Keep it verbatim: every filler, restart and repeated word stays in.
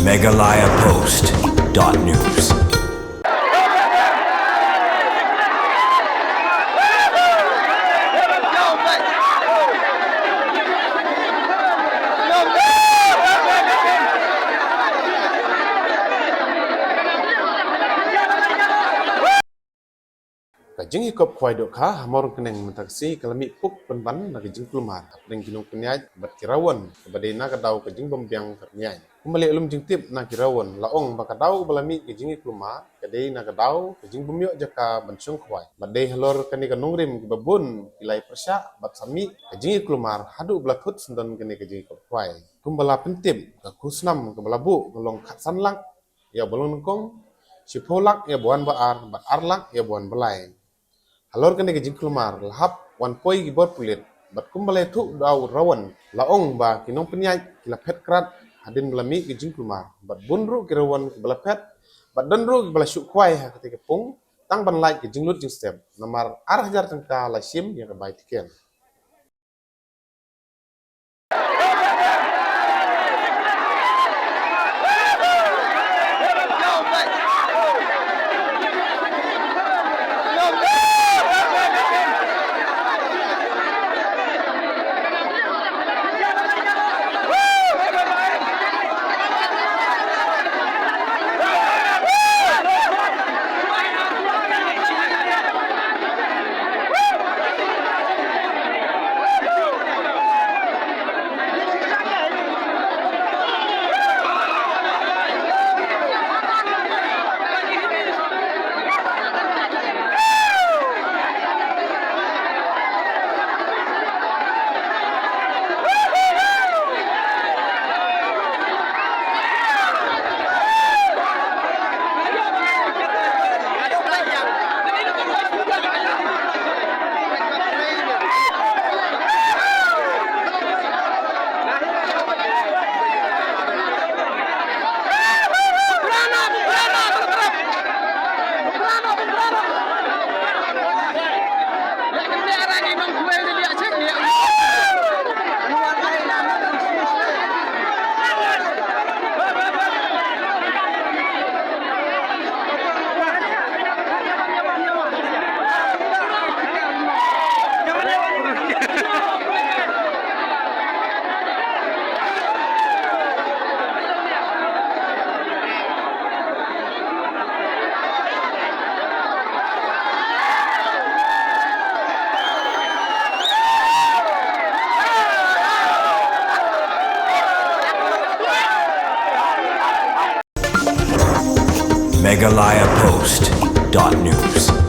Meghalaya Post dot news. Ka jingïakop khwai dohkha ha Mawryngkneng mynta ka sngi ka la mih puk pynban na ka jingkulmar hapdeng ki nongpynïaid bad ki rawon, kaba dei na ka daw ka jingbymbiang ka rynïeng. Kumba leh lum jingtip na ki rawon, la ong ba ka daw ba la mih ka jingïakulmar ka dei na ka daw ka jingbymïoh jaka ban shong khwai. Bad dei halor kane ka nongrim kiba bun ki la ïapyrshah bad sa mih ka jingïakulmar haduh ba la thut syndon kane ka jingïakop khwai. Kumba la pyntip, ka khusnam kaba la buh ka long khatsan lak ïa ba long nyngkong, shiphew lak ïa ba wan ba ar, bad ar lak ïa ba wan ba lai. Halor kane ka jingkulmar, la hap wan poi ki bor pulit, bad kumba la ïathuh da u rawon, la ong ba ki nongpynïaid ki la phet krad hadien ba la mih ka jingkulmar, bad bun ruh ki rawon kiba la phet, bad don ruh kiba la shu khwai ha katei ka pung, tang ban lait ka jinglut jingstep, namar ar hajar tyngka la shim ïa ka bai tiken. Meghalaya Post dot news.